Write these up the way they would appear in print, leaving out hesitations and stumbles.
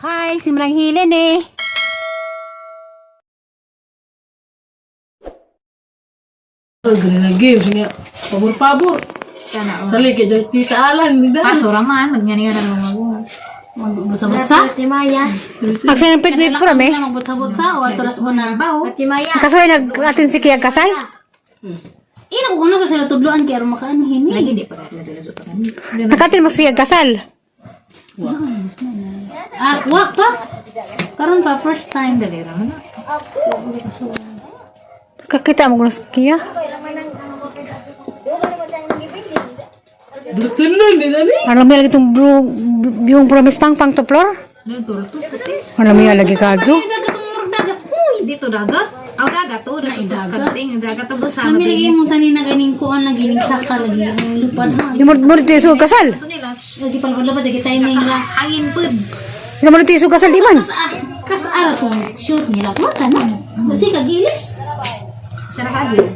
Hi, si Manang Hilen eh. Oh, ganun na games nga. Pabor-pabor. Sana. Sali kay jang tita Alan, di Ah, sura man magnani nga na mga Magbutsa-butsa? Ate Maya. Aksa ng pet trip pura me. Magbutsa-butsa o aturas una? Bao. Ate Maya. Kasoy nag atin si Kia kasal. Ina ko kuno sa sila tudloan kay aron makaanhin ni. Lagi di pa ka dala pa kani. Nakatin mo siya kasal. Ah, wa pa. Karon pa first time Dali ra man na. Kakita mo kuno sa Kia. Dutunan di dani. Ano may lagi itong blue, yung promise pang pang to floor? Nagturo to puti. Ano may lagi kadyo? Dagat ang murag dagat. Uy, Dito dagat. Aw dagat to, dagat to kanting, dagat to sa Kami lagi mong sanina ganing kuan lagi ning saka lagi ang lupad ha. Di mo mo dito isu kasal. Ito nila. Lagi pa lupad lagi timing ra. Hangin pud. Di mo dito isu kasal di man. Kas ah, kas ara tong shoot nila ko kana. Kasi kagilis. Siya nakagil.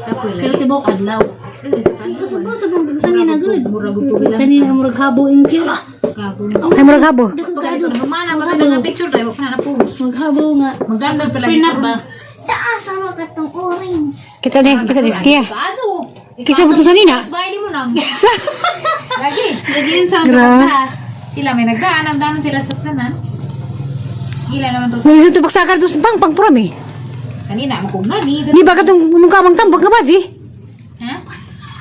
Kapoy Pero lang. tibok adlaw. Kasabot sa kong sanina gud. Murag og tubig lang. Sanina murag habo yung kira. Kapo. Ay murag habo. Pagka dito humana pa ka nga picture tayo pa na post. Murag habo nga. Maganda pala Prenup ba? Taas ang katong orange. Kita ni si Kia. Kaso. Kisa mo to sanina. Mas baili mo nang. Lagi. Lagi yun sa Grabe. mga Sila may nagdaan, ang dami sila sa tanan. Gila naman to. Mo isu pagsakar to sa pang pang pura me. Sanina mo kung gani. Di ba katong nung kamang tambag nga ba di? Ha?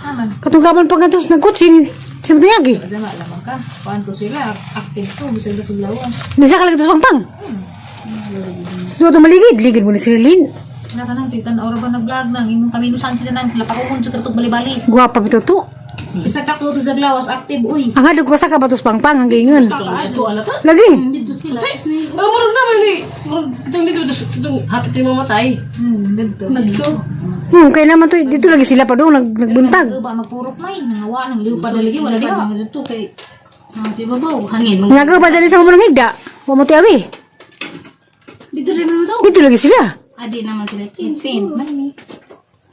Aman. Katong kaman pang atos nagkutsin. Sa mo yagi. Jama lamang ka. Kuan to sila, active to bisag na paglawas. Bisa ka lagi to sa pang pang. Do to maligid, ligid mo ni si Lin. Na kanang titan oro ba nag-vlog nang imong kami nusan sila nang lapakukon sa katong bali-bali. Guwapa bito to. Bisag ka to sa glawas active uy. Ang hadog ko sa kabatos pang pang ang giingon. Ito ala ta. Lagi. Dito sila. Oh, murag naman ni. Murag itong dito itong hapit ni mamatay. Dito. Nagto. Kaya naman to dito lagi sila pa doon nagbuntag. Ba magpurok may nangawa nang liw pa dali wala diha. Dito kay si babaw hangin. Nagawa pa dali sa mga higda. Wa mo tiawi. Dito rin naman to. Dito lagi sila. Adi naman sila. Tin man ni.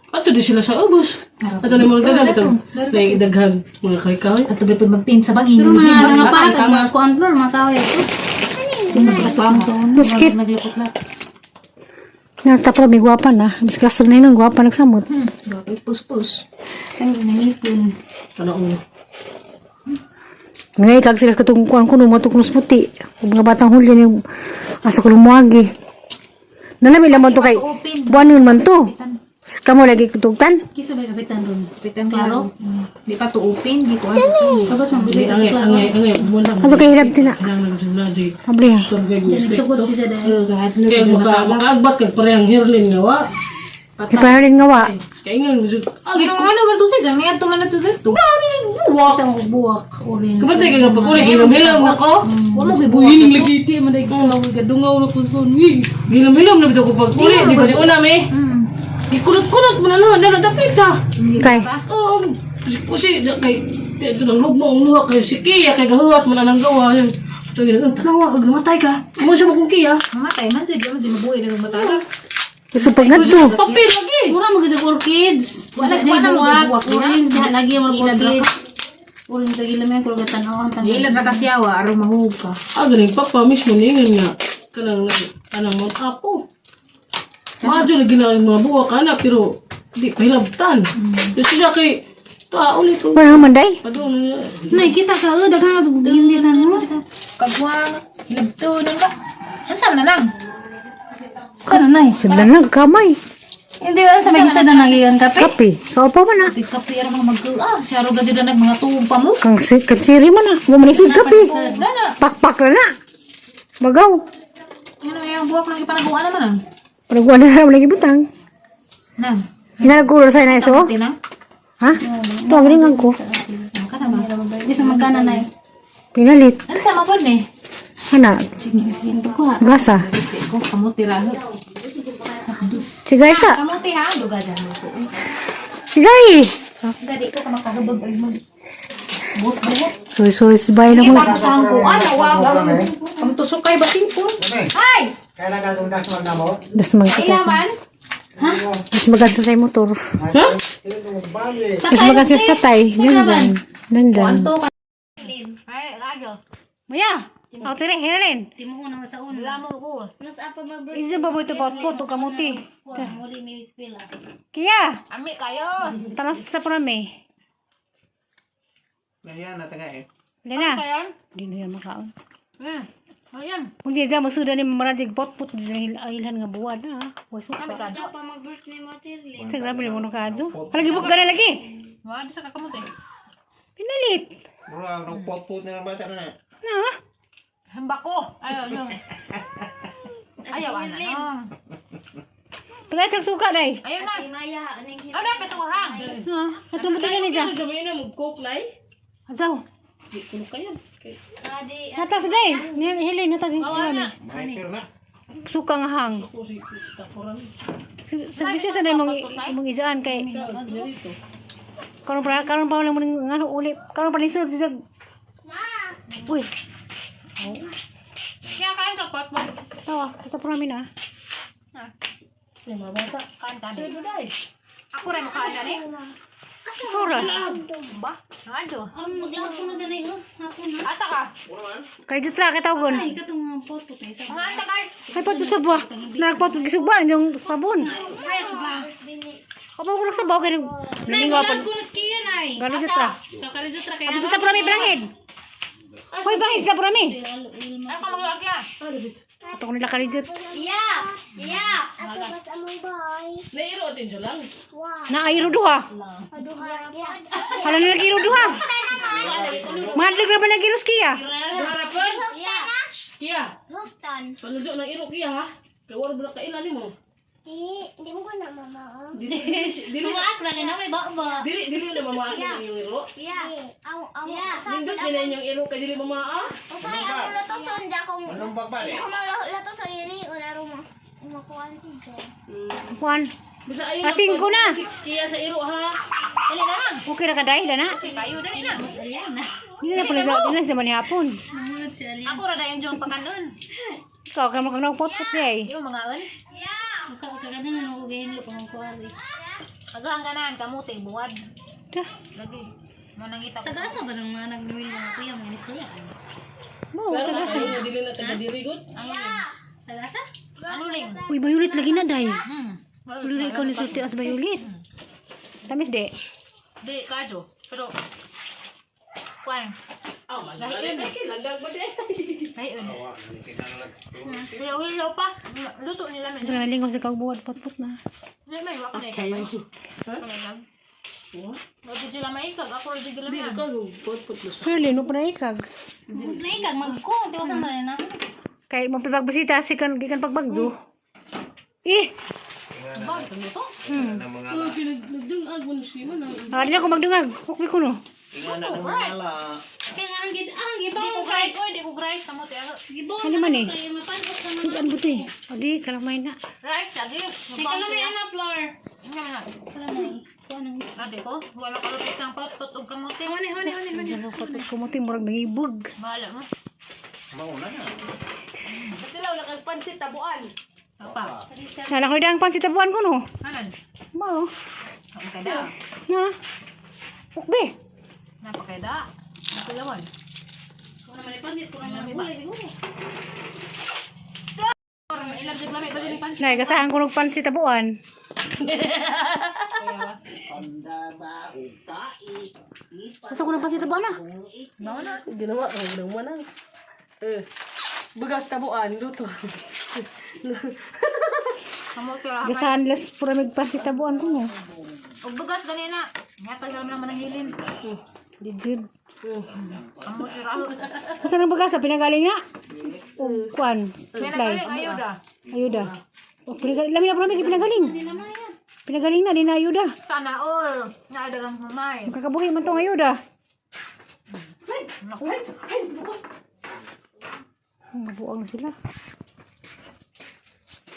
Ato di sila sa ubos. Ato ni murag daghan ito. Like daghan mga kahoy-kahoy. Ato ba pud magtin sa bangin. Pero mga mga pata, mga kuan floor, mga kahoy. Muskit. Naglapot-lap. Natapro may gwapa na. Mas kasal na yun, ang gwapa nagsamot. Gapay pus-pus. Ay, nangipin. Ano ang Ngay kag sila katong kuan kuno mo kunos puti. Ug mga batang huli ni asa ko lumuagi. Nalami lang man to kay Open. buwanon man to. Kamo lagi kutugtan. Kisa ba kapitan ron? Pitan klaro. Di pa to open, di ko ano. Tapos ang Di bili angay angay angay wala. Ato kay hilab tina. Kailangan sila di. Abli ha. Turgay Sugod siya dahil. Kaya maka makaagbat kag parehang hirlin nga wa. Ipahalin nga wa. Kaya nga Pero ano ba to sa jang niya to man na to dito. buwak. Kita mo buwak orange. Kamatay ka nga pag uli hilom-hilom na ko. Wa mo gibuwak. Buhining lagi ti man day ko gadungaw na ko sa Hilom-hilom na bitaw ko pag uli di ba ni una me. Gikunot-kunot mo na no, na dapit ka. Kay. Oo. Kasi kay ito nang lugmo ang luha kay si Kia kay gahuwat man ang gawa. Ito gina, tanawa kag namatay ka. Mo siya kung Kia. Mamatay man jud, man jud mabuhi na matala. Isa pag ngadto. Papel lagi. Mura mo gid orchids. Wala wala mo buwak. gibuwak na. Orange lagi mo orchids. Orange sa gilam yan kung tanawan tan. Ilan ra kasyawa aron mahug ka. Ah, ganing papa mismo ningon nga kanang kanang mga apo. Madyo lagi na ang mga buwak ana pero di pahilabtan. Kasi siya kay ta ulit to. Wala man day. Padung na. Nay kita ka daghan ra hindi san mo. Kagwa hilabto nang ka. Ansa man na lang? Kana nay. Sudlan na kamay. Hindi ba sa may isa na nagiyan kape? Kape. Kaupa man na. Kape kape ra mga magkaa. Siya ro gadi na nag mga tuog pa mo. Kang si katsiri man na. Wa man isud kape. Wala na. Pakpak na na. Bagaw. Ano may ang buwak lang ipanaguan naman ang. Panaguan na naman lagi butang. Nang. Hinalagkulo sa ina iso. Tinang. Ha? Ito ang ringan ko. Ang kana ba? Di sa magkana nay. Pinalit. Ansa man pod ni? Ana. Sige sige ko ha. Gasa. Ko kamuti ra. Sigay sa. Kamuti ha, duga dyan ko. Sigay. Gadi ko ka makahubog ay mag buot buot. Sorry, sorry. Sabay na Kita mo. ko sa ang kuan, wag ang ang tusok kay basipon. Hay! Das magkita. Ilaman. Das maganda sa motor. Ha? Das maganda sa tatay. Nandan. Nandan. Kuanto ka. Ay, radyo. Maya. Oh, tire, Helen. Timuon na sa una. Wala mo ko. Mas apa mag-birthday. Isa ba mo ito pot-pot o kamuti? Kuha, muli may eskwela. Kaya, Ami kayo. talas sa purami. Nahiya na taga eh. Lena. Kayan? Di na yan makaon. Ayan. Kung di dyan, masuda ni mamarajig pot-pot dyan ilhan nga buwan na. Way Ami suka. ka. Pa mag-birthday mo, Tirli. Sa grabe mo nung kaadyo. Palagi buk gana lagi. Wala di sa kakamuti. Pinalit. Bro, ang pot-pot na ng bata na. Na. Hambako. Ayaw, ayaw. Ayaw, ana. No. Tagay sa suka day. Ayaw na. Maya, anong Ayaw na, kasuhang. Ha, ato mo tingin ni dyan. Ano sa na mag-coke nay? Adyaw. Di kuno kayan. Kay Adi, Natas day. Helen, natas. na. Hyper na. Suka nga hang. ako si tapuran. Sa bisyo sa imong imong ijaan kay Dito. karon pa lang mo ning ngano uli. Karon pa lisod sa. Uy, Kaya kain ka, pot mo. tawa, ito pa namin ah. Yung mga bata. Kain ka. Pero day. Ako rin makain ka ni. Ora. Ba? Ano? Aron maglakad ko na ganay, oh. Hapon na. Ata ka. Kay jutra kay tawgon. Ay, katong mga pot-pot na isa. Mga ata guys. Kay pot sa buwa. Nagpot gisugba yung sabon. Fresh ba? Kapo ko sa baw kay Nay, nalingaw pa. maglakad ko na skiyan ay. Galo jutra. Kakaridyo tra kaya. Ato sa purami brangid. Hoy, brangid sa purami. Ano ka maglakad ya? Ato ko nila karijut. Iya! Iya! Ako bas among boy. Nairo atin siya lang. Wow. Na ayro duha. Aduha ra. Hala na lagi duha. Madlag ra ba lagi ruskiya? Harapan. Kiya. Huktan. Panudyo ng iro kiya ha. Kay wala ba kailan nimo? Di, di mo ko na mama. Oh. Dili dili Tumaak na kay na may baba. dili dili na mamaak yung iro. Di, aw aw. Sa Nindot nila inyong iro kay dili mamaak. Usay ang latoson ja kung Anong bakbal eh? kung latoson iri ora ro mo. Makuan si Jo. Juan. Bisa ayo Kasing ko na. Kiya sa iro ha. Dali na lang. Okay ra ka dai na. Okay, kayo. Dali na. Ayan na. Hindi na pala sa dili sa manihapon. Nangunod si Alian. Ako ra dayon yung pagkanon. Ikaw kay mo kang pot-pot day. Yung mga un. Kagana na ako gahin lo pang kuwari. Agahan ganan, kamuti, buwad. Ta. Lagi. Mo nangita ko. Tagasa ba ng mga nagnuwil mga kuya mga istorya? Mo Pero taga sa. kayo dili na taga diri gud. Tagasa? Ano ling? Uy, bayulit lagi na day. Hmm. Ulo ikaw ni sulti as bayulit. Tamis de. Di, kadyo. Pero, kuwan. Ah, man. Landag ba di? Ngayon. Awa, kinanalag. Hilaw-hilaw pa. Luto nila men. Ito na lingaw sa kagbuwad pot-pot na. Hindi, may wak na ikaw. Kayo. Wag sila maikag. Ako rin sila Dili maikag. ka pot-pot na sa. Huli no pa ikag. Naikag magko, di ba na na? Kay mo pagbisita si kan gikan pagbagdo. Eh, Ba, ito luto? Ng mga Oh, kinagdungag mo si man. ah, di na ako magdungag. Hukbi ko no. Inga na ng mga la. Kaya nga ang gid ang Di gibaw ko rice. Oy, di ko rice. Kamote. Gibaw. Ano man eh? Kaya mapalpot ka man. Sudan buti. Adi kalamay na. Rice, lagi. May kalamay ana floor. Ano na? Kalamay. Kuha nang Sabi ko, wala ka luto ng pot og kamote. Hone hone hone hone. Ano pot kumuti murag nangibog. Bahala mo. Mauna na. Sila wala kang pansit tabuan. Apa? Nala ko dang pansit tabuan ko no. Hanan. Mao. Napakada. Na. Hukbi. Napakada. Napilawan. Kuha naman ipandit, kuha naman gulay siguro. Ilag jud lami ba din pansit? Nay gasahan ko ng pansit tabuan. Asa ko ng pansit tabuan na? Ginawa ko nang manang. Eh. Bugas tabuan luto. Kamote ra. Gasahan las pura mig pansit tabuan ko no. Og bugas ganina. Nyata sila naman ang hilin. Di jud. Kamote ra. Asa nang bagasa pinagaling nga? Og kuan. May Supply. nagaling ayuda. Ayuda. O pinagaling lami na pura mig pinagaling. Pinagaling na di na ayuda. Sana all. Naadagang humay. Makakabuhi man tong ayuda. Naku. Mabuang na sila.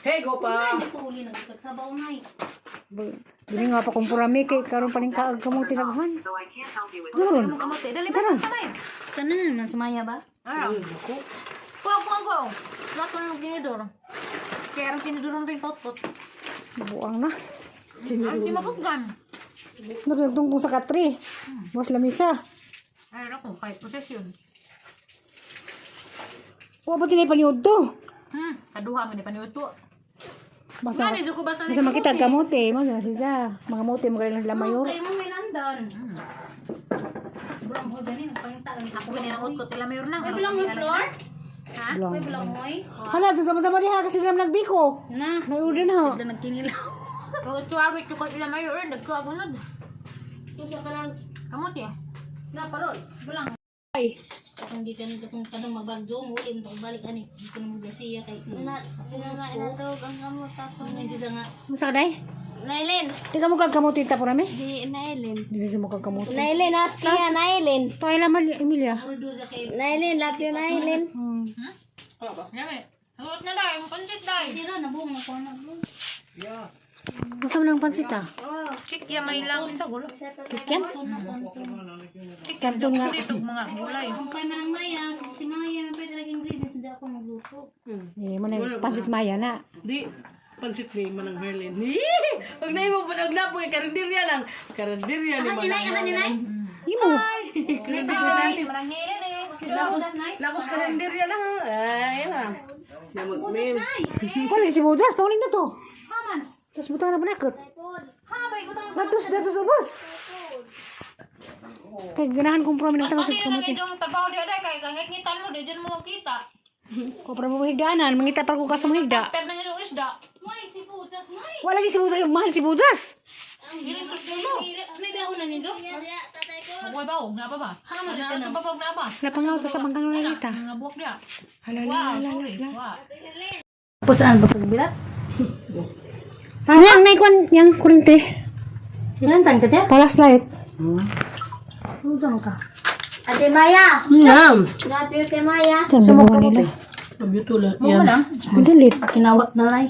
Hey, go pa. Hindi ko uli nagkagsabaw na eh. Dili nga pa kung purami kay karon pa ning kaag kamo tinaghan. Karon. Mo kamote. Dali ba kamay? Tanan na sumaya ba? Ara. Kuha kuha kuha. Lahat ng tinidor. Kaya ang tinidor rin pot-pot. Buang na. Ang di mapuggan. Nagtungtong sa katri. Mas lamisa. Ay, ako, kahit posesyon. Wa ba tinay paniud to? Kaduha mo ni paniuto. Basta, Gani ko basta basta makita kamote, mo na siya. Mga mote mo galing nila mayor. Kayo mo may nandon. Ako gani ang utkot ila mayor nang. May bilang mo floor? Ha? Lang. May bilang moy? Hala, sa sama diha kasi sila nagbiko. Na. May order na. ho. Sila nagkinilaw. Pag tuwagit ko ila mayor nagko ako nud. Kusa ka lang. Kamote. Na parol. Bilang. Ay, Kung di ka nito kung kanong magbagyo mo ulit ito balik ani. Di ko na maggrasiya kay. Na, na, natawag ang kamot tapon. Ano siya nga. unsa ka day? Nailin. Tika mo kag kamote ta rami. Di, Nailin. Dili sa mo kag kamote. Nailin, ask niya, Nailin. To ay lamal Emilia. Ordo sa kay. Nailin, love you, Nailin. Yami. Huwag na dai, pansit dai. Sira na buong ako na. Unsa man ang pansit ah? Chik ya may lang sa gulo. Kikyan? Kanton nga. Dito mga gulay. Kung pa'y manang maya, si Maya may pwede lagi ingredients hindi ako magluto. Eh, mo na pansit maya na. Di, pansit ni Manang Harlin. Huwag na imo, huwag na po, karinderya lang. Karinderya ni Ahan ninay, Manang ahan ninay. Imo. Manang hirin eh. Lakos karinderya lang. Ay, yan ah. Namag, ma'am. Wala si Budas, pauling na to. Haman. Tapos butang na panakot. Ha, bay butang. Datos, datos ubos. Kay ganahan kong promi ng Ano tamang yung kamote. lagi yung trabaho di aday kay kangit-ngitan mo di dyan mo makita. Ko para mo higdaanan, mangita pa ko ka sa mga higda. Pero na yung isda. May si Budas nay. Wala gyud si Budas, mahal si Budas. Ang dulo. May dahon na ninyo? Huwag ba na pa ba? Haman Na ka na. pa ba na ba? Wala pa nga sa pangkanon na kita. Mga buwak dia. Hala, hala, Wow, hala, sorry. hala. Wow. Tapos saan ba pagbilat? Yang nay kwan, yang kurente. Ilan ka tiya? Palas light. Udang ka. Ate Maya. Ma'am. Love you kay Maya. Sumuko nila. Pabyuto lang. Yan. Dalit. Kinawat na lay.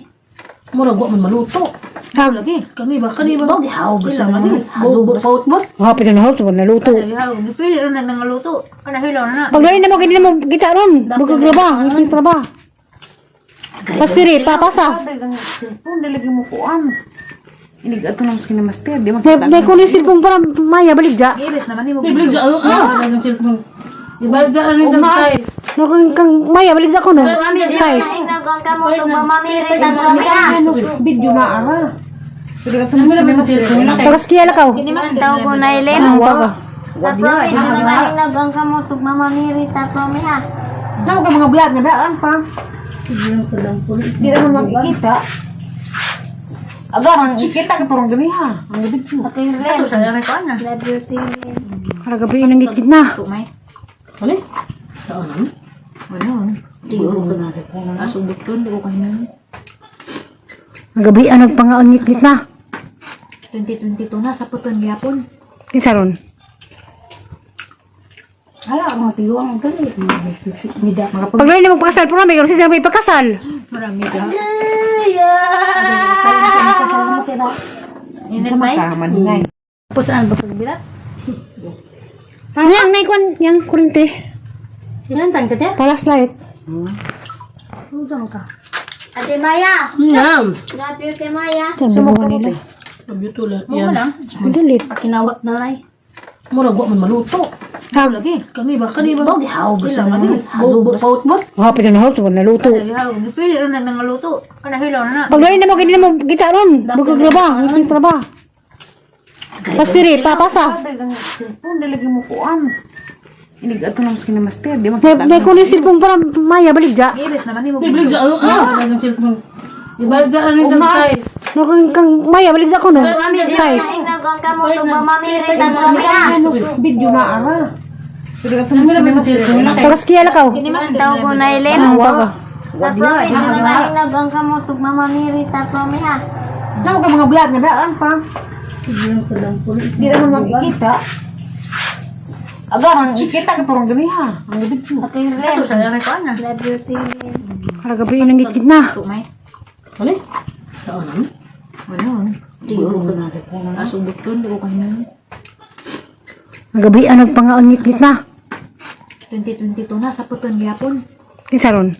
Mura, wa man maluto. Hag. Kani ba, kani ba? Bog haw ba sa lagi? Bo, paut mo? Wa pa na hot, wala naluto. Gipili rin na nangaluto. Kana hilaw na na. Paglain na mo kini mo kita ron. Bukagraba, ang traba. Pastiri, papasa. Cellphone, nilagay mo kuan. Inig ato nang skin master, di May may kunin cellphone para maya balik ja. Iris naman ni mo. Di, balik sa, ano, ah! Ibalik sa, ano, sa size. No kang kang maya balik ja ko no. Size. Inag ang kamot ug mamamiri tagwami. Video na ara. Pero ato nang skin master. Tagas kiya lakaw. Tawag ko Nailin. Ah, baba. Sa promise na inag ang kamot ug mamamiri ta promise ha. Namo ka mga vlog na daan pa. Di naman makikita. Agar ang ikita ka parang ganiha. Ang video. Ate Ren. Love you, Ate Ren. Para gabi nang gitgit na. Ano? Gabi ang nagpangaon ngitngit na. 2022 na sa puton gyapon. Kinsa ron? Hala, mga tiyo ang gali. Mga Paglain na mo pakasal pero may kasi may pakasal. Marami ka. Init may. Kaman Tapos saan ba pagbilat? Yang nay kwan, yang kurente. Ilan ka tiya? Palas light. Udang ka. Ate Maya. Ma'am. Love you kay Maya. Sumuko nila. Pabyuto lang. Yan. Dalit. Kinawat na lay. Mura, wa man maluto. Hag. Kani ba, kani ba? Bog haw ba sa lagi? Bo, bo, paut mo? Wa pa na hot, wala naluto. Gipili rin na nangaluto. Kana hilaw na na. Paglain na mo kini mo kita ron. Bukagraba, ang traba. Pastiri, papasa. Ang cellphone, nilagay mo kuan. Inig ato nang skin master, di May makita. may kunin cellphone para maya balik ja. Iris naman ni mo. Di, balik sa, ano, ah! Ibalik sa, ano, sa size. No kang kang maya balik ja ko no. Size. Inag ang kamot ug mamamiri tagwami ha. Video na ara. Pero ato nang skin master. Tagas kiya lakaw. Tawag ko Nailin. Ah, baba. Sa promise na inag ang kamot ug mamamiri ta promise ha. Namo ka mga vlog na daan pa. Di naman makikita. Agar ang ikita ka parang ganiha. Ang video. Ate Ren. Love you, Ate Ren. Para gabi nang gitgit na. Ano? Gabi ang nagpangaon ngitngit na. 2022 na sa puton gyapon. Kinsa ron?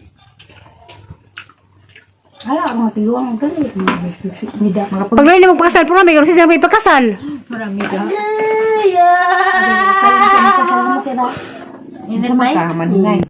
Hala, mga tiyo ang gali. Mga Paglain na mo pakasal pero may kasi may pakasal. Marami ka. Init may. Kaman.